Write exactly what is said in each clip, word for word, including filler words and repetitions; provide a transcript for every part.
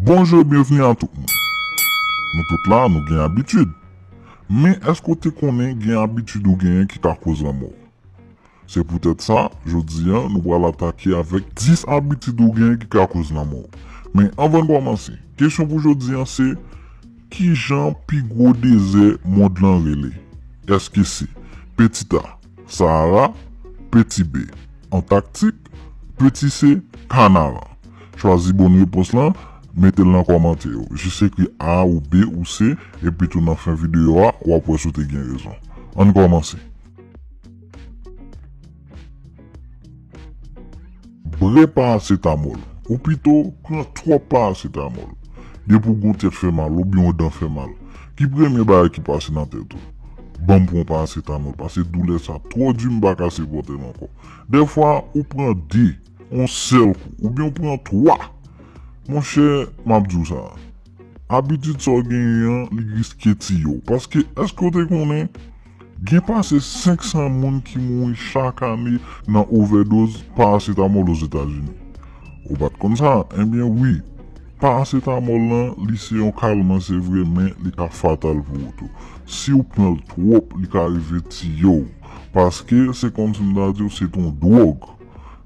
Bonjou e byenvni a tout moun. Nou tout la, nou gen abitid. Men èske w te konnen gen abitid ou genyen ki ka koz lanmò w? Se poutèt sa, jodi a, nou pral atake avèk dis abitid ou genyen ki ka koz lanmò w. Men anvan n kòmanse, kesyon pou jodi a se, kijan pi gwo dezè mond lan rele? Èske se Petit A, Sahara, Petit B, Antaktik, Petit C, Kanara? Chwazi bòn repons lan, mete l nan kòmantè yo. Jis ekri A ou B ou C, epi tou nan fen videyo a, w ap wè si w te gen rezon. Ann kòmanse. Bwè parasetamòl, ou pito pran twòp parasetamòl. Depi w gen yon tèt fè mal oubyen yon dan fè mal, ki premye bagay ki pase nan tèt ou? Ban m pran yon parasetamòl, paske doulè sa twò di, m pa ka sipòte l ankò. Dèfwa, ou pran de, yon sèl kou, oubyen w pran twa. Monchè, m ap di w sa, abitid sa w genyen an, li riske tiye w. Paske, èske w te konnen, gen pase senk san moun ki mouri chak ane nan ovèdoz parasetamòl Ozetazini? Ou pa t konn sa? Ebyen wi, parasetamòl lan, li se yon kalman, se vre, men li ka fatal pou ou tou. Si w pran l twòp, li ka rive tiye w. Paske se kòmsi m ta di w se t on dwòg.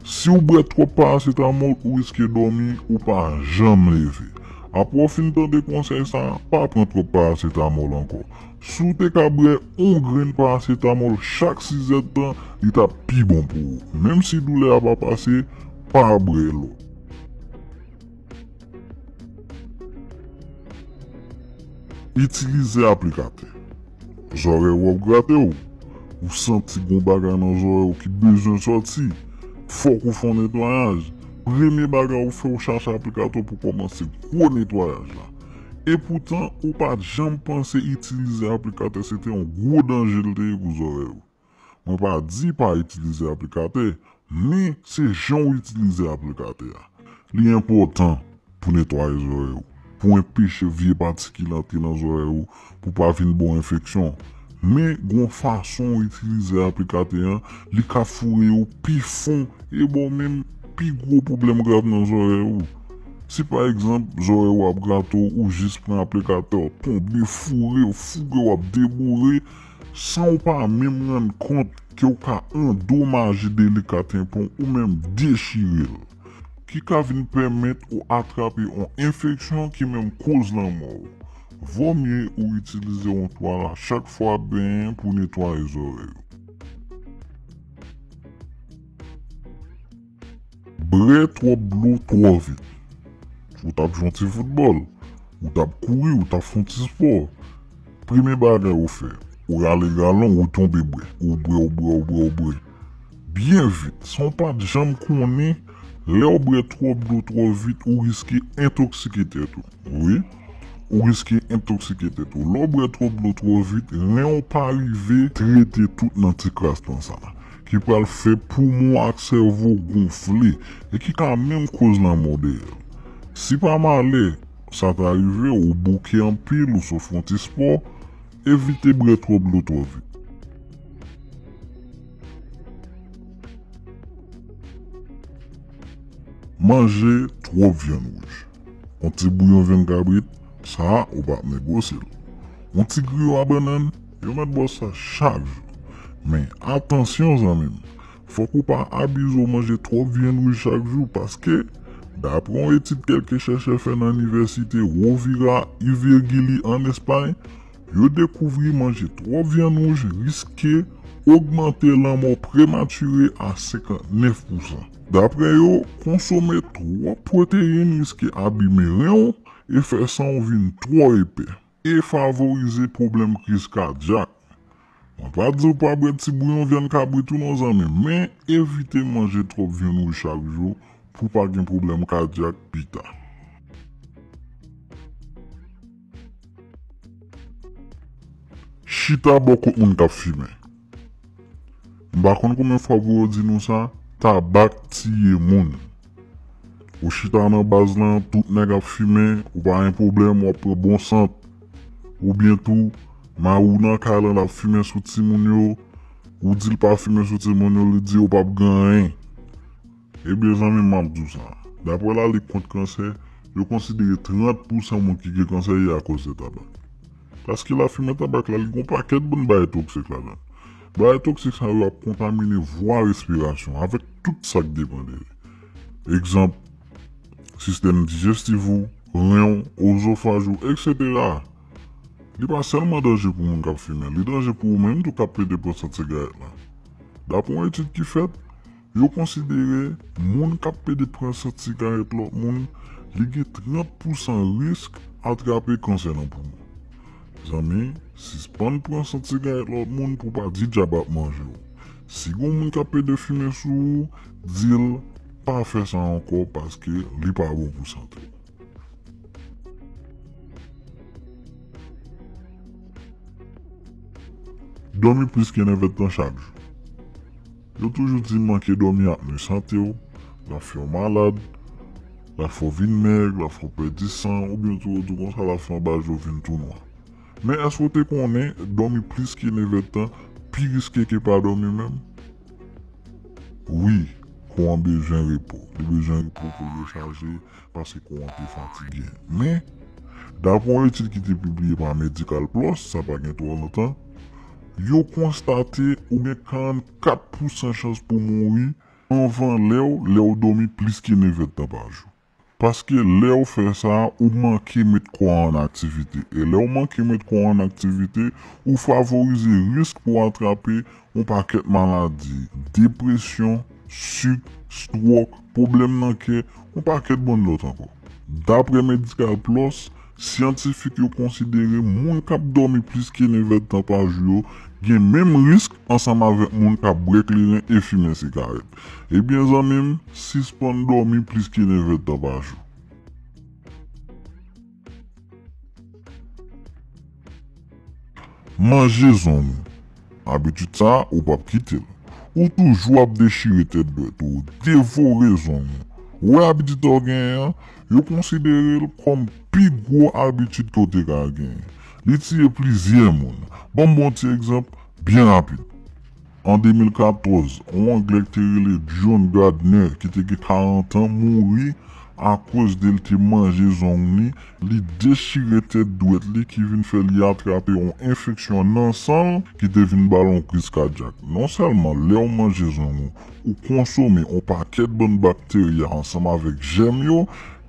Si w bwè twòp parasetamòl, ou riske dòmi, ou pa janm leve. Apre w fin tande konsèy sa a, pa pran twòp parasetamòl ankò. Si w te ka bwè yon grenn parasetamòl chak sizèdtan, li t ap pi bon pou ou. Menm si doulè a pa pase, pa bwè lòt. Itilize aplikatè. Zòrèy ou ap grate w. Ou santi gon bagay nan zòrèy ou ki bezwen sòti. Fòk ou fè yon netwayaj. Premye bagay ou fè, ou chache aplikatè pou kòmanse gwo netwayaj la. Epoutan, ou pa t janm panse itilize aplikatè se te yon gwo danje l te ye pou zòrèy ou. Mwen pa di pa itilize aplikatè, men se jan w itilize aplikatè a. Li enpòtan pou netwaye zòrèy ou, pou enpeche vye patikil antre nan zòrèy ou, pou pa vin ba w enfeksyon. Men gon fason w itilize aplikatè an, li ka foure yo pi fon e ba w menm pi gwo pwoblèm grav nan zòrèy ou. Si pa egzanp, zòrèy ou ap grate w, ou jis pran aplikatè, w tonbe, foure, w foure, w ap deboure, san w pa menm rann kont ke w ka andomaje delika tenpon ou menm dechire l, ki ka vin pèmèt ou atrape yon enfeksyon ki menm koz lanmò w. Vòmye ou itilize yon twal a chak fwa benyen pou netwaye zòrèy ou. Bwè twòp dlo twò vit. Ou t ap jwe yon ti foutbòl, ou t ap kouri, ou t ap fè yon ti spò. Premye bagay ou fè, ou rale galon, ou tonbe bwè. Ou bwè, ou bwè, ou bwè, ou bwè. Byen vit, san w pa t janm konnen, lè w bwè twòp dlo twò vit, ou riske entòksike tèt ou. Wi, ou riske entòksike tèt ou. Lè w bwè twòp dlo twò vit, ren w pa rive trete tout nan ti kras tan sa, ki pral fè poumon ak sèvo gonfle e ki ka menm koz lanmò dèyè. Si pa malè sa ta rive w, ou bouke anpil, ou sot fè yon ti spò, evite bwè twòp dlo twò vit. Manje twòp vyann wouj. Yon ti bouyon vyann kabrit, sa a, ou p ap negosye l. Yon ti griyo a bannann, yo mèt ba w sa chak jou. Men, atansyon, zanmi m, fòk ou pa abize w manje twòp vyann wouj chak jou, paske, dapre yon etid kèlke chèchè fè nan Inivèsite Rovira i Virgili ann Espay, yo dekouvri manje twòp vyann wouj riske ogmante lanmò prematire a senkantnèf pousan. Dapre yo, konsome twòp pwoteyin riske abime ren w e fè san w vin twò epè e favorize pwoblèm kriz kadyak. Mwen pa di w pa bwè ti bouyon vyann kabrit ou non, zanmi m, men evite manje twòp vyann wouj chak jou pou w pa gen pwoblèm kadyak pita. Chita bò kot moun k ap fimen. M pa konn konbyen fwa pou yo di nou sa, tabak tiye moun. Ou chita nan baz lan, tout nèg ap fimen, ou pa gen pwoblèm, w ap pran bon sant. Oubyen tou, mari w nan kay lan, l ap fimen sou timoun yo, ou di l pa fimen sou timoun yo, li di yo p ap gen anyen. Ebyen, zanmi m, m ap di w sa. Dapre Lalit kont kansè, yo konsidere trant pousan moun ki gen kansè yo akoz de tabak. Paske lafimen tabak la, li gen yon pakèt bann bagay toksik ladan l. Bagay toksik sa yo ap kontamine vwa respirasyon avèk tout sa k depann de li. Egzanp, sistèm dijestif ou, ren w, ozofaj ou, etsetera. Li pa sèlman danje pou moun k ap fimen, li danje pou ou menm tou k ap pede pran sant sigarèt la. Dapre yon etid ki fèt, yo konsidere moun k ap pede pran sant sigarèt lòt moun, li gen trant pousan risk atrape kansè nan poumon. Zanmi, sispann pran sant sigarèt lòt moun pou pa di dyab ap manje w. Si gon moun k ap pede fimen sou ou, di l pa fè sa ankò paske li pa bon pou sante w. Dòmi plis ke nèf èdtan chak jou. Yo toujou di manke dòmi ap nwi sante w, l ap fè w malad, l ap fè w vin mèg, l ap fè w pèdi san, oubyen tou, tou konsa, l ap fè anba je w vin tou nwa. Men èske w te konnen dòmi plis ke nèf èdtan pi riske ke pa dòmi menm? Wi, kò an bezwen repo. Li bezwen repo pou l rechaje paske kò an te fatige. Men, dapre yon etid ki te pibliye pa Medical Plus, sa pa gen twò lontan, yo konstate ou gen karannkat pousan chans pou mouri anvan lè w, lè w dòmi plis ke nèf èdtan pa jou. Paske lè w fè sa, ou manke met kò a an aktivite. E lè w manke met kò a an aktivite, ou favorize risk pou w atrape yon pakèt maladi, depresyon, sik, stwòk, pwoblèm nan kè, yon pakèt bann lòt ankò. Dapre Medical Plus, syantifik yo konsidere moun k ap dòmi plis ke nèf èdtan pa jou yo gen menm risk ansanm avèk moun k ap bwè kleren e fimen sigarèt. Ebyen, zanmi m, sispann dòmi plis ke nèf èdtan pa jou. Manje zong ou. Abitid sa a, ou p ap kite l. Ou toujou ap dechire tèt dwèt ou, devore zong ou. Ou wè abitid sa w genyen an, yo konsidere l kòm pi gwo abitid ke w te ka genyen. Li tiye plizyè moun. Ban m ba w yon ti egzanp byen rapid. An de mil katòz, yon Anglè ki te rele John Gardner, ki te gen karant an, mouri akoz de l te manje zong li, li dechire tèt dwèt li ki vin fè li atrape yon enfeksyon nan san l ki te vin ba l yon kriz kadyak. Non sèlman lè w manje zong ou, ou konsome yon pakèt bann bakteriya ansanm avèk jèm yo,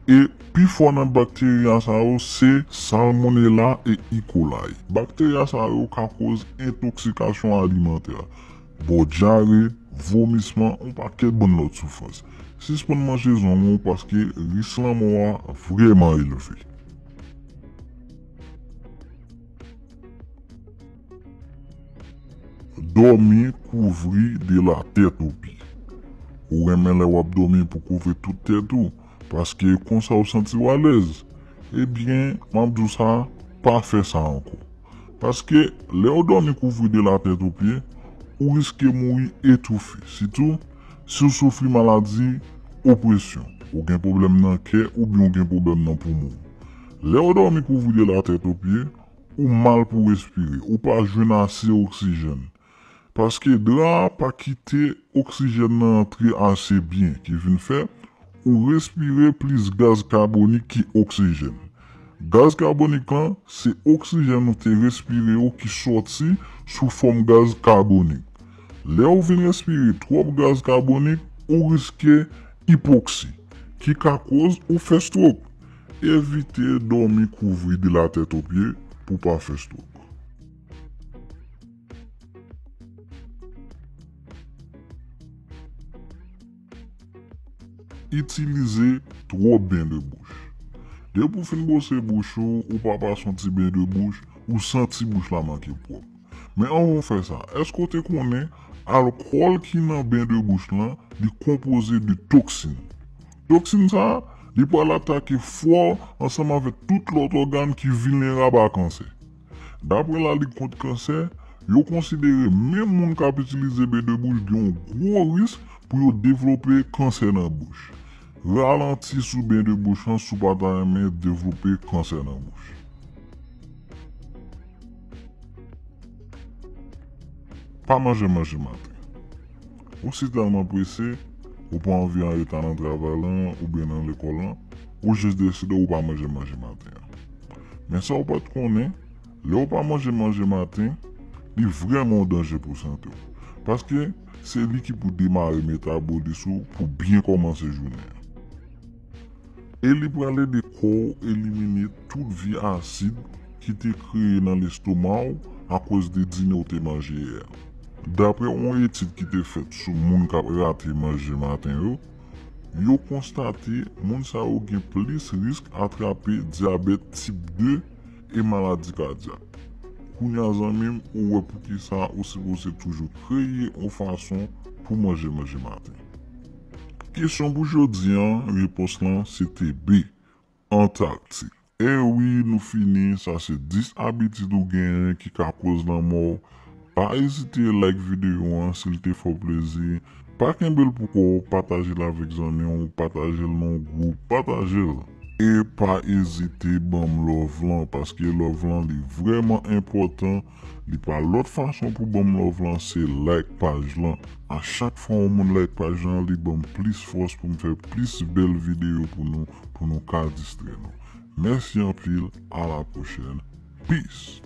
e pifò nan bakteriya sa yo se Salmonella e E. coli. Bakteriya sa yo ka koz entoksikasyon alimantè, ba w dyare, vomisman, yon pakèt bann lòt soufrans. Sispann manje zong ou paske risk lanmò a vrèman elve. Dòmi kouvri de la tèt o pye. Ou renmen lè w ap dòmi pou kouvri tout tèt ou, paske konsa w santi w alèz. Ebyen, m ap di w sa, pa fè sa ankò. Paske lè w dòmi kouvri de la tèt o pye, ou riske mouri etoufe, sitou si w soufri maladi opresyon, ou gen pwoblèm nan kè oubyen ou gen pwoblèm nan poumon. Lè w dòmi kouvri de la tèt o pye, ou mal pou respire, ou pa jwenn ase oksijèn. Paske dra a pa kite oksijèn nan antre ase byen, ki vin fè ou respire plis gaz kabonik ki oksijèn. Gaz kabonik lan, se oksijèn ou te respire w ki sòti sou fòm gaz kabonik. Lè ou vin respire twòp gaz kabonik, ou riske ipoksi, ki ka koz ou fè stwok. Evite dòmi kouvri de la tèt o pye pou pa fè stwok. Itilize twòp ben de bouch. Depi w fin bwose bouch ou, ou pa pase yon ti ben de bouch, ou santi bouch la manke pwòp. Men anvan w fè sa, èske w te konnen alkòl ki nan ben de bouch lan, li konpoze de toksin? Toksin sa a, li pral atake fwa w ansanm avèk tout lòt ògàn ki vilnerab a kansè. Dapre Lalig Kont Kansè, yo konsidere menm moun k ap itilize ben de bouch gen yon gwo risk pou yo devlope kansè nan bouch. Ralanti sou ben de bouch lan si w pa ta renmen devlope kansè nan bouch. Pa manje manje maten. Ou si tèlman prese, ou pa anvi an reta nan travay lan oubyen nan lekòl lan, ou jis deside ou pa manje manje maten an. Men sa ou pa t konnen, lè ou pa manje manje maten, li vrèman yon danje pou sante w. Paske se li ki pou demare metabolis ou pou byen kòmanse jounen an. E li pral ede kò w elimine tout vye asid ki te kreye nan lestoma w akoz de dine w te manje yè a. Daprè yon etid ki te fèt sou moun k ap rate manje maten yo, yo konstate moun sa yo gen plis risk atrape dyabèt tip de e maladi kadyak. Kounye a zanmi m, ou wè poukisa ou sipoze toujou kreye yon fason pou manje manje maten. Kesyon pou jodi an, repons lan se te B, Antaktik. E wi, nou fini, sa se dis abitid ou genyen ki ka koz lanmò w. Pa ezite like videyo an si l te fè w plezi. Pa kenbe l pou kò w, pataje l avèk zanmi w, pataje l nan yon gwoup, pataje l. E pa ezite ban m love lan, paske love lan li vrèman enpòtan. Li pa lòt fason pou ban m love lan, se like paj lan. A chak fwa yon moun like paj lan, li ban m plis fòs pou m fè plis bèl videyo pou nou, pou nou ka distrè nou. Mèsi anpil, a la pwochèn. Peace.